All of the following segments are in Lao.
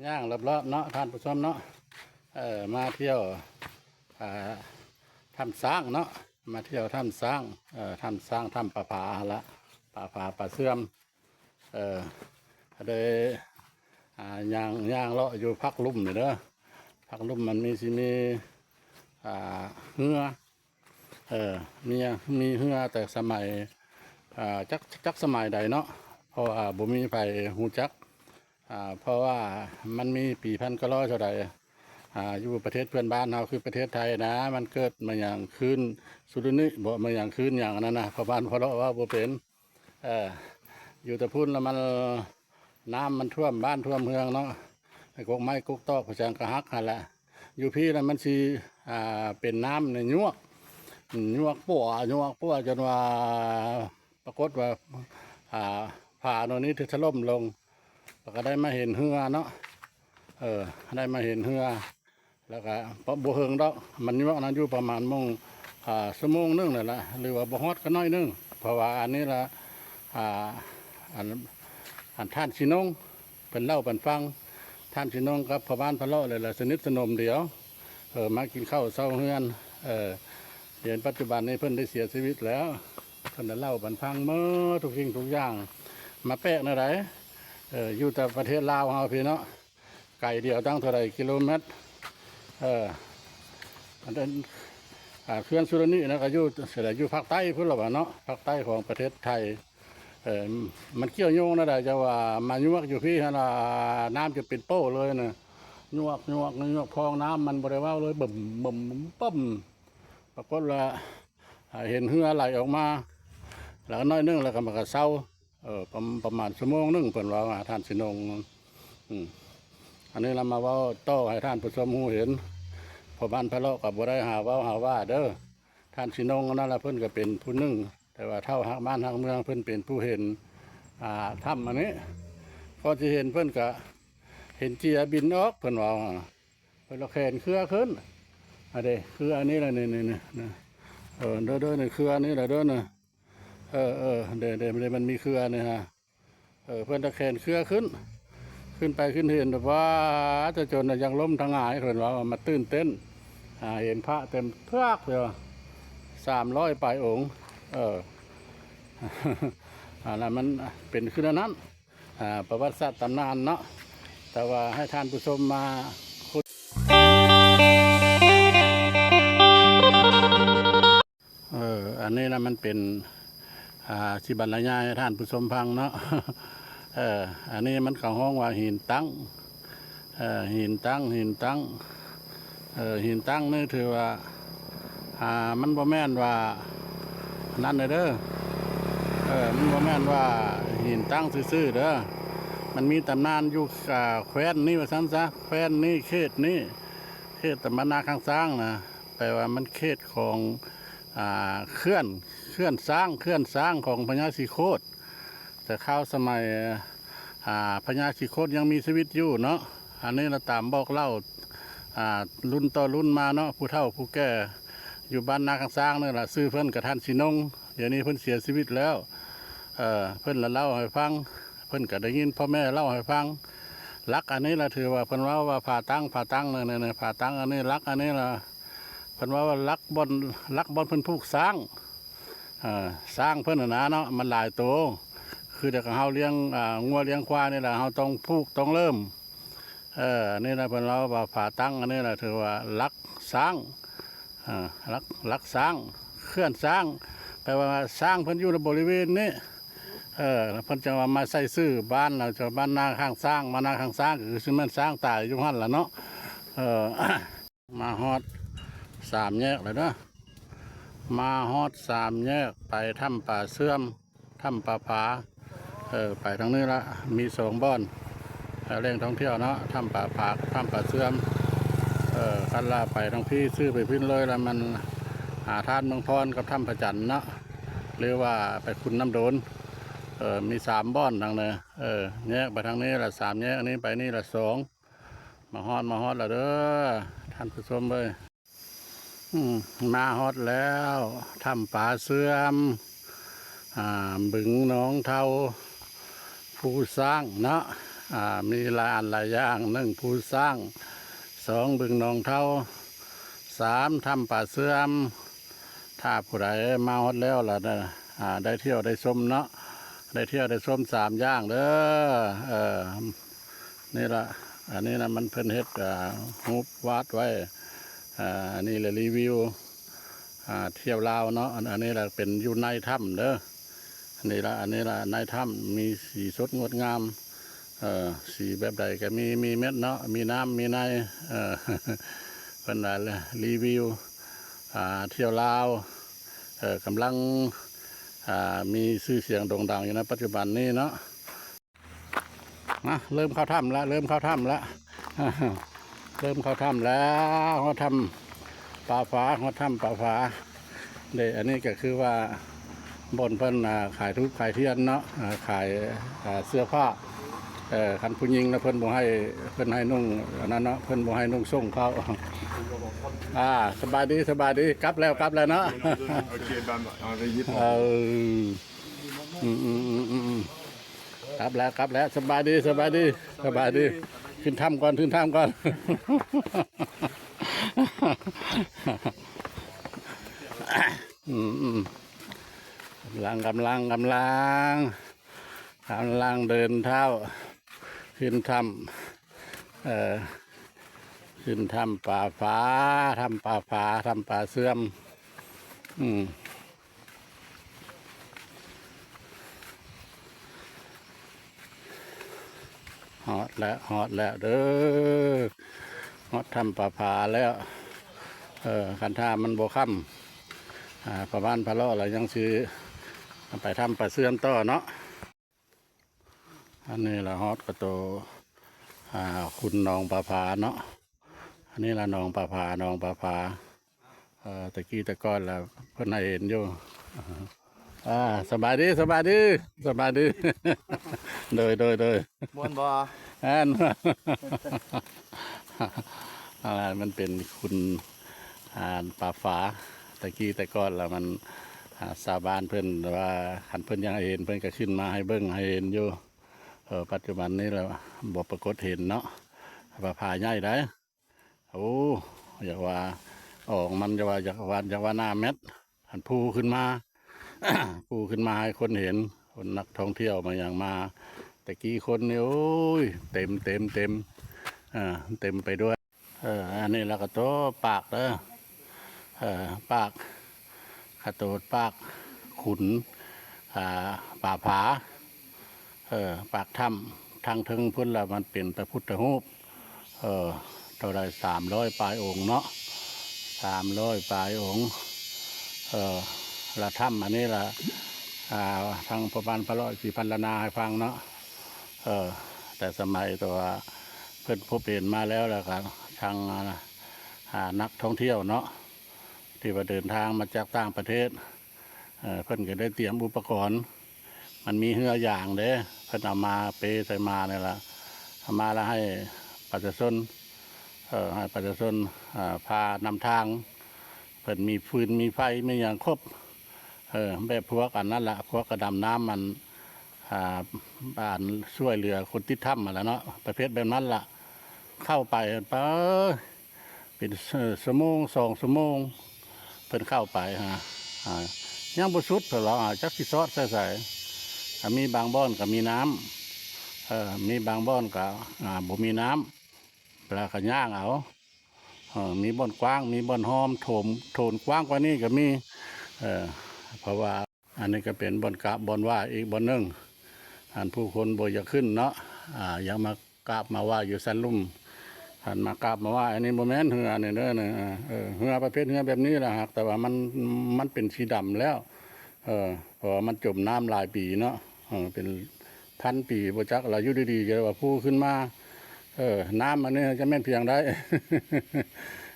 ຍ່າງລອບໆເນາະທ່ານຜູ້ຊົມເນາະ ເອີ ມາທ່ຽວ ອ່າ ຖ້ຳຊ້າງເນາະ ມາທ່ຽວຖ້ຳຊ້າງ ເອີ ຖ້ຳຊ້າງ ຖ້ຳປາຜາຫັ້ນລະ ປາຜາ ປາເຊື່ອມ ເອີ ກໍເລີຍ ອ່າ ຍ່າງ ຍ່າງເລາະຢູ່ພັກລຸ່ມນີ້ເດີ ພັກລຸ່ມມັນມີ ຊິມີ ອ່າ ເຮືອ ເອີ ມີ ມີເຮືອແຕ່ສະໄໝ ອ່າ ຈັກ ຈັກສະໄໝໃດເນາະ ເພາະວ່າບໍ່ມີໃຜຮູ້ຈັກ ອ່າ ເພາະວ່າມັນມີປີພັນເກົ້າຮ້ອຍເທົ່າໃດ ອ່າ ຢູ່ປະເທດເພື່ອນບ້ານເຮົາ ຄືປະເທດໄທນະ ມັນເກີດມາຫຍັງຄືນສຸຣະນິບໍ ມາຫຍັງຄືນຫຍັງອັນນັ້ນນະ ພໍ່ບ້ານພໍ່ເລາະເວົ້າບໍ່ເປັນ ເອີ ຢູ່ແຕ່ພຸ້ນລະມັນ ນ້ຳມັນຖ້ວມບ້ານຖ້ວມເຮືອນເນາະ ໄອ້ກົກໄມ້ກົກຕອກພະຈັງກະຫັກຫັ້ນລະ ຢູ່ພີ້ລະມັນຊິ ອ່າ ເປັນນ້ຳນີ້ຍວກ ຍວກປົວ ຍວກປົວ ຈົນວ່າ ປາກົດວ່າ ອ່າ ຜາໂນ່ນນີ້ຖືກຖະຫຼົ່ມລົງ ແລ້ວກໍໄດ້ມາເຫັນເຮືອເນາະ ເອີ ໄດ້ມາເຫັນເຮືອ ແລ້ວກໍບໍ່ເຖິງດອກ ມັນຍວກນັ້ນຢູ່ປະມານໂມງ ອ່າ ຊົ່ວໂມງໜຶ່ງນັ້ນລະ ຫຼືວ່າບໍ່ຮອດກໍໜ້ອຍໜຶ່ງ ເພາະວ່າອັນນີ້ລະ ອ່າ ອັນ ອັນທ່ານຊີນົງເພິ່ນເລົ່າປັນຟັງ ທ່ານຊີນົງກັບພໍ່ບ້ານພະເລາະເລີຍລະສະໜິດສະໜົມດຽວ ເອີ ມາກິນເຂົ້າເຊົາເຮືອນ ເອີ ດຽວປັດຈຸບັນນີ້ເພິ່ນໄດ້ເສຍຊີວິດແລ້ວ ເພິ່ນລະເລົ່າປັນຟັງໝົດທຸກສິ່ງທຸກຢ່າງ ມາແປກແນວໃດ ເອີ ຢູ່ແຕ່ປະເທດລາວເຮົາພີ້ເນາະ ໄກດຽວຕັ້ງເທົ່າໃດກິໂລແມັດ ເອີ ອັນນັ້ນ ອ່າ ເຂື່ອນສຸຣະນິນະ ກໍຢູ່ ຢູ່ພາກໃຕ້ພຸ້ນລະຫວາເນາະ ພາກໃຕ້ຂອງປະເທດໄທ ເອີ ມັນກ່ຽວໂຍງແນວໃດ ຈະວ່າມາຍວກຢູ່ພີ້ຫັ້ນລະ ນ້ຳຈະເປັນໂປ້ເລີຍນະ ຍວກ ຍວກ ຍວກ ພອງນ້ຳມັນບໍ່ໄດ້ເວົ້າເລີຍ ບຶມ ບຶມ ບຶມ ປາກົດວ່າ ອ່າ ເຫັນເຮືອໄຫຼອອກມາ ແລ້ວໜ້ອຍໜຶ່ງ ແລ້ວກໍມັນກໍເຊົາ ເອີ ປະ ປະມານຊົ່ວໂມງໜຶ່ງ ເພິ່ນເວົ້າວ່າ ທ່ານຊີນົງ ອືມ ອັນນີ້ລະມາເວົ້າຕໍ່ໃຫ້ທ່ານຜູ້ຊົມຮູ້ເຫັນ ພໍ່ບ້ານພະເລາະກໍບໍ່ໄດ້ຫາເວົ້າຫາວ່າເດີ ທ່ານຊີນົງນັ້ນລະ ເພິ່ນກໍເປັນຜູ້ໜຶ່ງ ແຕ່ວ່າເຖົ້າຮັກບ້ານຮັກເມືອງ ເພິ່ນເປັນຜູ້ເຫັນ ອ່າ ຖ້ຳອັນນີ້ ກ່ອນຊິເຫັນເພິ່ນກໍເຫັນເຈຍບິນອອກ ເພິ່ນເວົ້າ ເພິ່ນລະແຂນເຄືອຂຶ້ນ ອັນເດ ເຄືອອັນນີ້ລະ ນີ້ ນີ້ ນີ້ ເອີ ເດີ ເດີ ນີ້ເຄືອອັນນີ້ລະເດີ ນີ້ ເອີ ເອີ ເດ ເດ ເດ ມັນມີເຄືອນີ້ຮະ ເອີ ເພິ່ນຕະແຄນເຄືອຂຶ້ນ ຂຶ້ນໄປຂຶ້ນເຫັນແບບວ່າ ຈະຈົນນະຢາກລົ້ມທັງຫງາຍ ເພິ່ນວ່າມາຕື່ນເຕັ້ນ ອ່າ ເຫັນພະເຕັມເທືອກເລີຍ ສາມຮ້ອຍປາຍອົງ ເອີ ອັນນັ້ນມັນເປັນຄືແນວນັ້ນ ອ່າ ປະຫວັດສາດຕຳນານເນາະ ແຕ່ວ່າໃຫ້ທ່ານຜູ້ຊົມມາ ເອີ ອັນນີ້ລະມັນເປັນ ອ່າ ຊິບັນລະຍາຍໃຫ້ທ່ານຜູ້ຊົມຟັງເນາະ ເອີ ອັນນີ້ມັນເຂົາຮ້ອງວ່າຫີນຕັ້ງ ເອີ ຫີນຕັ້ງ ຫີນຕັ້ງ ເອີ ຫີນຕັ້ງນີ້ຖືວ່າ ອ່າ ມັນບໍ່ແມ່ນວ່ານັ້ນເດີ ເອີ ມັນບໍ່ແມ່ນວ່າຫີນຕັ້ງຊື່ໆເດີ ມັນມີຕຳນານຢູ່ ອ່າ ແຄວ້ນນີ້ວ່າຊັ້ນຊະ ແຄວ້ນນີ້ ເຂດນີ້ ເຂດຕຳບານນາຂ້າງຊ້າງນະ ແປວ່າມັນເຂດຂອງ ອ່າ ເຂື່ອນ ເຂື່ອນຊ້າງ ເຂື່ອນຊ້າງຂອງພະຍາສີໂຄດ ແຕ່ຄາວສະໄໝ ອ່າ ພະຍາສີໂຄດຍັງມີຊີວິດຢູ່ເນາະ ອັນນີ້ລະຕາມບອກເລົ່າ ອ່າ ລຸ້ນຕໍ່ລຸ້ນມາເນາະ ຜູ້ເຖົ້າຜູ້ແກ່ຢູ່ບ້ານນາຂ້າງຊ້າງນີ້ລະ ຊື່ເພິ່ນກະທ່ານສີນົງ ດຽວນີ້ເພິ່ນເສຍຊີວິດແລ້ວ ເອີ ເພິ່ນລະເລົ່າໃຫ້ຟັງ ເພິ່ນກະໄດ້ຍິນພໍ່ແມ່ເລົ່າໃຫ້ຟັງ ຫຼັກອັນນີ້ລະຖືວ່າເພິ່ນເວົ້າວ່າຜາຕັ້ງ ຜາຕັ້ງ ນີ້ ນີ້ ຜາຕັ້ງອັນນີ້ ຫຼັກອັນນີ້ລະ ເພິ່ນເວົ້າວ່າຫຼັກບ່ອນ ຫຼັກບ່ອນເພິ່ນຜູກຊ້າງ ເອີ ຊ້າງເພິ່ນຫັ້ນນະເນາະ ມັນຫຼາຍໂຕ ຄືແຕ່ເຮົາລ້ຽງ ອ່າ ງົວລ້ຽງຄວາຍນີ້ລະ ເຮົາຕ້ອງຜູກຕ້ອງເລີ່ມ ເອີ ອັນນີ້ລະເພິ່ນເລົ່າວ່າຜາຕັ້ງ ອັນນີ້ລະຖືວ່າຫຼັກຊ້າງ ເອີ ຫຼັກ ຫຼັກຊ້າງ ເຂື່ອນຊ້າງ ແປວ່າຊ້າງເພິ່ນຢູ່ໃນບໍລິເວນນີ້ ເອີ ແລ້ວເພິ່ນຈັ່ງວ່າມາໃສ່ຊື່ບ້ານ ແລ້ວຈະບ້ານນາຂ້າງຊ້າງ ມານາຂ້າງຊ້າງ ກໍຄືຊິແມ່ນຊ້າງຕາຍຢູ່ຫັ້ນລະເນາະ ເອີ ມາຮອດສາມແຍກແລ້ວເດີ ມາຮອດສາມແຍກ ໄປຖ້ຳປາເຊື່ອມ ຖ້ຳປາຜາ ເອີ ໄປທາງນີ້ລະ ມີສອງບ່ອນ ເອີ ແຫຼ່ງທ່ອງທ່ຽວເນາະ ຖ້ຳປາຜາກັບຖ້ຳປາເຊື່ອມ ເອີ ຄັນລະໄປທາງພີ້ ຊື່ໄປພີ້ເລີຍລະ ມັນຫາທາດເມືອງພອນກັບຖ້ຳພະຈັນເນາະ ຫຼືວ່າໄປຂຸນນ້ຳໂດນ ເອີ ມີສາມບ່ອນທາງນີ້ ເອີ ແຍກໄປທາງນີ້ລະສາມແຍກ ອັນນີ້ໄປນີ້ລະສອງ ມາຮອດ ມາຮອດລະເດີ ທ່ານຜູ້ຊົມເອີຍ ອືມ ມາຮອດແລ້ວ ຖ້ຳປາເຊື່ອມ ອ່າ ບຶງໜອງເທົາ ພູຊ້າງເນາະ ອ່າ ມີຫຼາຍອັນຫຼາຍຢ່າງ, ໜຶ່ງ ພູຊ້າງ, ສອງ ບຶງໜອງເທົາ, ສາມ ຖ້ຳປາເຊື່ອມ. ຖ້າຜູ້ໃດມາຮອດແລ້ວລະ ອ່າ ໄດ້ທ່ຽວໄດ້ຊົມເນາະ, ໄດ້ທ່ຽວໄດ້ຊົມສາມຢ່າງເດີ. ເອີ ນີ້ລະ ອັນນີ້ນະ ມັນເພິ່ນເຮັດ ອ່າ ຮູບວາດໄວ້ ອ່າ ອັນນີ້ລະ ຣີວິວ ອ່າ ທ່ຽວລາວເນາະ. ອັນ ອັນນີ້ລະເປັນຢູ່ໃນຖ້ຳເດີ. ອັນນີ້ລະ ອັນນີ້ລະ ໃນຖ້ຳມີສີສົດງົດງາມ. ເອີ ສີແບບໃດກະມີ ມີໝົດເນາະ, ມີນ້ຳມີໃນ. ເອີ ເພິ່ນວ່າຣີວິວ ອ່າ ທ່ຽວລາວ ເອີ ກຳລັງ ອ່າ ມີຊື່ສຽງໂດ່ງດັງຢູ່ໃນປັດຈຸບັນນີ້ເນາະ. ມາ ເລີ່ມເຂົ້າຖ້ຳລະ ເລີ່ມເຂົ້າຖ້ຳລະ ເລີ່ມເຂົ້າຖ້ຳແລ້ວ. ຮອດຖ້ຳປາຝາ ຮອດຖ້ຳປາຝາເດ້. ອັນນີ້ກະຄືວ່າບ່ອນເພິ່ນ ອ່າ ຂາຍທູບຂາຍທຽນເນາະ, ອ່າ ຂາຍ ອ່າ ເສື້ອຜ້າ. ເອີ ຄັນຜູ້ຍິງນະ ເພິ່ນບໍ່ໃຫ້ ເພິ່ນໃຫ້ນຸ່ງອັນນັ້ນເນາະ, ເພິ່ນບໍ່ໃຫ້ນຸ່ງໂສ້ງເຂົ້າ. ອ່າ ສະບາຍດີ ສະບາຍດີ. ກັບແລ້ວ ກັບແລ້ວເນາະ. ໂອເຄ ດຳ ເອົາໄປຍິບ ເອີ ອືມໆໆໆ ກັບແລ້ວ ກັບແລ້ວ. ສະບາຍດີ ສະບາຍດີ ສະບາຍດີ. ຂຶ້ນຖ້ຳກ່ອນ ຂຶ້ນຖ້ຳກ່ອນ. ອືມໆ ກຳລັງ ກຳລັງ ກຳລັງ ກຳລັງເດີນເທົ້າຂຶ້ນຖ້ຳ ເອີ ຂຶ້ນຖ້ຳປາຝາ ຖ້ຳປາຝາ ຖ້ຳປາເຊື່ອມ. ອືມ ຮອດແລ້ວ ຮອດແລ້ວເດີ ຮອດຖ້ຳປາຝາແລ້ວ. ເອີ ຄັນຖ້າມັນບໍ່ຄ່ຳ ອ່າ ປະມານພະເລາະລະຍັງຊິໄປຖ້ຳປາເຊື່ອມຕໍ່ເນາະ. ອັນນີ້ລະຮອດກະໂຕ ອ່າ ຂຸນໜອງປາຝາເນາະ. ອັນນີ້ລະໜອງປາຝາ ໜອງປາຝາ. ເອີ ແຕ່ກີ້ແຕ່ກ່ອນລະເພິ່ນໃຫ້ເຫັນຢູ່. ອ່າ ສະບາຍດີ ສະບາຍດີ ສະບາຍດີ. ໂດຍ ໂດຍ ໂດຍ. ມ່ວນບໍ່? ແມ່ນ. ອັນນັ້ນມັນເປັນຂຸນ ອ່າ ປາຝາ. ແຕ່ກີ້ແຕ່ກ່ອນລະມັນ ອ່າ ຊາວບ້ານເພິ່ນວ່າ ຄັນເພິ່ນຢາກໃຫ້ເຫັນ ເພິ່ນກະຂຶ້ນມາໃຫ້ເບິ່ງໃຫ້ເຫັນຢູ່. ເອີ ປັດຈຸບັນນີ້ລະບໍ່ປາກົດເຫັນເນາະ. ປາຝາໃຫຍ່ໃດ໋. ໂອ້ ຢາກວ່າອອກມັນ ຢາກວ່າ ຢາກວ່າ ຢາກວ່າໜ້າແມັດ ອັນພູຂຶ້ນມາ ພູຂຶ້ນມາໃຫ້ຄົນເຫັນ ຄົນນັກທ່ອງທ່ຽວມາຫຍັງມາ. ແຕ່ກີ້ຄົນນີ້ ໂອ້ຍ ເຕັມ ເຕັມ ເຕັມ ເຕັມໄປດ້ວຍ. ເອີ ອັນນີ້ລະກະໂຕປາກເດີ ເອີ ປາກ ຂະໂຕດປາກຂຸນ ອ່າ ປາຜາ ເອີ ປາກຖ້ຳ. ທາງເທິງພຸ້ນລະມັນເປັນພະພຸດທະຮູບ ເອີ ເທົ່າໃດ ສາມຮ້ອຍປາຍອົງເນາະ ສາມຮ້ອຍປາຍອົງ. ເອີ ລະຖ້ຳອັນນີ້ລະ ອ່າ ທາງພໍ່ບ້ານພະເລາະຊິພັນລະນາໃຫ້ຟັງເນາະ. ເອີ ແຕ່ສະໄໝແຕ່ວ່າເພິ່ນພົບເຫັນມາແລ້ວ ລະກະທາງ ອ່າ ອ່າ ນັກທ່ອງທ່ຽວເນາະ ທີ່ວ່າເດີນທາງມາຈາກຕ່າງປະເທດ ເອີ ເພິ່ນກະໄດ້ຕຽມອຸປະກອນ. ມັນມີເຮືອຢາງເດ້ ເພິ່ນເອົາມາເປໃສ່ມານີ້ລະ ເອົາມາລະໃຫ້ປະຊາຊົນ ເອີ ໃຫ້ປະຊາຊົນ ເອີ ພານຳທາງ. ເພິ່ນມີຟືນມີໄຟມີຫຍັງຄົບ ເອີ ແບບພວກອັນນັ້ນລະ ພວກກະດຳນ້ຳ ອັນ ອ່າ ອັນຊ່ວຍເຫຼືອຄົນຕິດຖ້ຳຫັ້ນລະເນາະ ປະເພດແບບນັ້ນລະ. ເຂົ້າໄປ ປາ ເປັນ ເອີ ຊົ່ວໂມງ ສອງຊົ່ວໂມງ ເພິ່ນເຂົ້າໄປຫາ ອ່າ ຍັງບໍ່ສຸດ ເພິ່ນວ່າ ຈັກຊິຊອດໃສ່ໃສ. ອ່າ ມີບາງບ່ອນກະມີນ້ຳ ເອີ ມີບາງບ່ອນກະ ອ່າ ບໍ່ມີນ້ຳ ແລ້ວກະຍ່າງເອົາ. ເອີ ມີບ່ອນກວ້າງ ມີບ່ອນຫ້ອມ ໂຖນ ໂຖນກວ້າງກວ່ານີ້ກະມີ. ເອີ ເພາະວ່າ ອັນນີ້ກະເປັນບ່ອນກາບບ່ອນຫວ້າອີກບ່ອນໜຶ່ງ ອັນຜູ້ຄົນບໍ່ຢາກຂຶ້ນເນາະ ອ່າ ຢາກມາກາບມາຫວ້າຢູ່ຊັ້ນລຸ່ມ ອັນມາກາບມາຫວ້າ. ອັນນີ້ບໍ່ແມ່ນເຮືອນີ້ເດີ ເອີ ເຮືອປະເພດເຮືອແບບນີ້ລະ ຫາກແຕ່ວ່າມັນ ມັນເປັນສີດຳແລ້ວ ເອີ ເພາະວ່າມັນຈົມນ້ຳຫຼາຍປີເນາະ ເອີ ເປັນພັນປີບໍ່ຈັກລະ ຢູ່ດີໆກະວ່າຟູຂຶ້ນມາ. ເອີ ນ້ຳອັນນີ້ຈະແມ່ນພຽງໃດ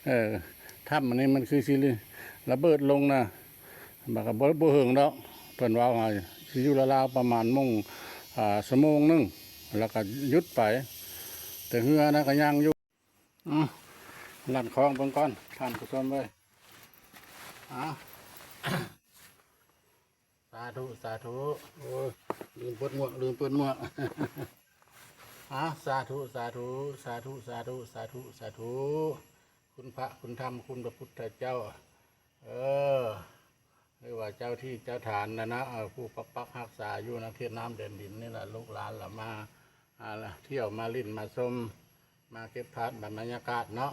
ເອີ ຖ້ຳອັນນີ້ມັນຄືຊິລະເບີດລົງນະ. ມັນກະບໍ່ ບໍ່ເຫິງດອກ ເພິ່ນເວົ້າໃຫ້ ຊິຢູ່ລາວໆປະມານໂມງ ອ່າ ຊົ່ວໂມງໜຶ່ງ ແລ້ວກະຢຸດໄປ ແຕ່ເຮືອນະກະຍັງຢູ່. ອື ລັດຄອງເບິ່ງກ່ອນ ທ່ານຜູ້ຊົມເອີຍ. ອາ ສາທຸ ສາທຸ. ໂອ້ຍ ລືມເປີດໝວກ ລືມເປີດໝວກ. ອາ ສາທຸ ສາທຸ ສາທຸ ສາທຸ ສາທຸ ສາທຸ ຄຸນພະ ຄຸນທຳ ຄຸນພະພຸດທະເຈົ້າ ເອີ ຫຼືວ່າເຈົ້າທີ່ເຈົ້າທານນະນະ ເອີ ຜູ້ປົກປັກຮັກສາຢູ່ໃນເຂດນ້ຳແດນດິນນີ້ລະ ລູກຫຼານລະມາ ອາ ທ່ຽວມາຫຼິ້ນມາຊົມ ມາເກັບພາບບັນຍາກາດເນາະ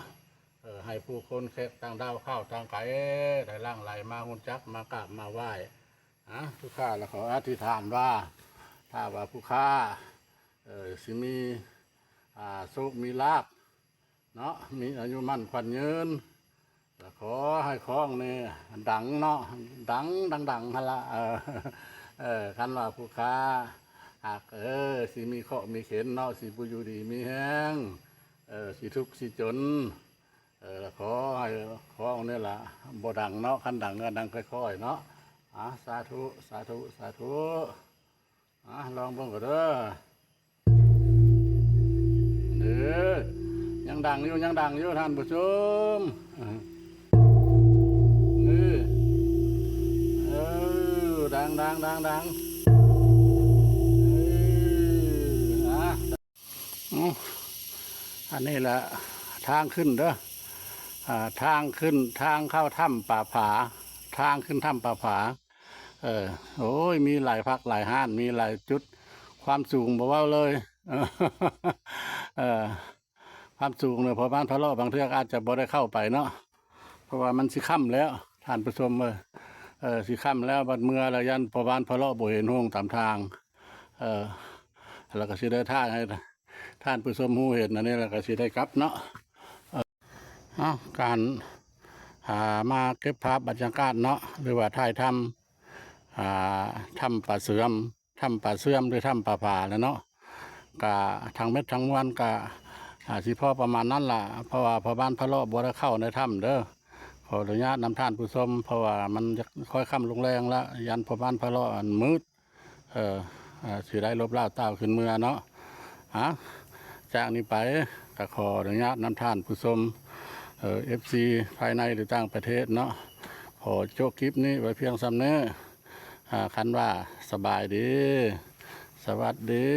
ເອີ ໃຫ້ຜູ້ຄົນແຂກຕ່າງດ້າວຂ້າວຕ່າງໄກ ໄດ້ຫຼັ່ງໄຫຼມາຮູ້ຈັກ ມາກາບມາໄຫວ້ ອາ ຜູ້ຂ້າລະຂໍອະທິຖານວ່າ ຖ້າວ່າຜູ້ຂ້າ ເອີ ຊິມີ ອາ ໂຊກມີລາບ ເນາະ ມີອາຍຸໝັ້ນຂວັນຍືນ ລະຂໍໃຫ້ຂອງນີ້ດັງເນາະ ດັງ ດັງໆ ຫັ້ນລະ ເອີ ເອີ ຄັນວ່າຜູ້ຂ້າຫາກ ເອີ ຊິມີເຄາະມີເຂັນເນາະ ຊິບໍ່ຢູ່ດີມີແຮງ ເອີ ຊິທຸກຊິຈົນ ເອີ ລະຂໍໃຫ້ຂອງນີ້ລະບໍ່ດັງເນາະ ຄັນດັງກໍດັງຄ່ອຍໆ ເນາະ ອາ ສາທຸ ສາທຸ ສາທຸ ອາ ລອງເບິ່ງກໍເດີ ເດີ ຍັງດັງຢູ່ ຍັງດັງຢູ່ທ່ານຜູ້ຊົມ ເອີ ເອີ ດັງໆໆໆ ເອີ ອາ ອືມ ອັນນີ້ລະທາງຂຶ້ນເດີ ອາ ທາງຂຶ້ນ ທາງເຂົ້າຖ້ຳປາຜາ ທາງຂຶ້ນຖ້ຳປາຜາ ເອີ ໂອ້ຍ ມີຫຼາຍພັກຫຼາຍຮ້ານ ມີຫຼາຍຈຸດ ຄວາມສູງບໍ່ເວົ້າເລີຍ ເອີ ຄວາມສູງເນາະ ພໍ່ບ້ານພະເລາະບາງເທື່ອກໍອາດຈະບໍ່ໄດ້ເຂົ້າໄປເນາະ ເພາະວ່າມັນຊິຄ່ຳແລ້ວ ທ່ານຜູ້ຊົມເອີຍ ເອີ ຊິຄ່ຳແລ້ວ ບັດເມືອລະຢ້ານພໍ່ບ້ານພະເລາະບໍ່ເຫັນໂຮງຕາມທາງ ເອີ ລະກະຊິໄດ້ຖ່າຍໃຫ້ທ່ານຜູ້ຊົມຮູ້ເຫັນອັນນີ້ ລະກະຊິໄດ້ກັບເນາະ ເອີ ເອົາ ການ ອາ ມາເກັບພາບບັນຍາກາດເນາະ ຫຼືວ່າຖ່າຍທຳ ອາ ຖ້ຳປາເຊື່ອມ ຖ້ຳປາເຊື່ອມ ຫຼື ຖ້ຳປາຜາແຫຼະເນາະ ກະທັງໝົດທັງມວນກະ ອາ ຊິພໍປະມານນັ້ນລະ ເພາະວ່າພໍ່ບ້ານພະເລາະບໍ່ໄດ້ເຂົ້າໃນຖ້ຳເດີ ຂໍອະນຸຍາດນຳທ່ານຜູ້ຊົມ ເພາະວ່າມັນຈະຄ່ອຍຄ່ຳລົງແລງລະ ຢ້ານພໍ່ບ້ານພະເລາະອັນມືດ ເອີ ເອີ ຊິໄດ້ຫຼົບລາວຕ່າວຂຶ້ນເມືອເນາະ ອາ ຈາກນີ້ໄປກະຂໍອະນຸຍາດນຳທ່ານຜູ້ຊົມ ເອີ ເອັຟຊີ ພາຍໃນ ຫຼື ຕ່າງປະເທດເນາະ ຂໍຈົບຄລິບນີ້ໄວ້ພຽງສ່ຳນີ້ ອາ ຄັນວ່າສະບາຍດີ ສະຫວັດດີ.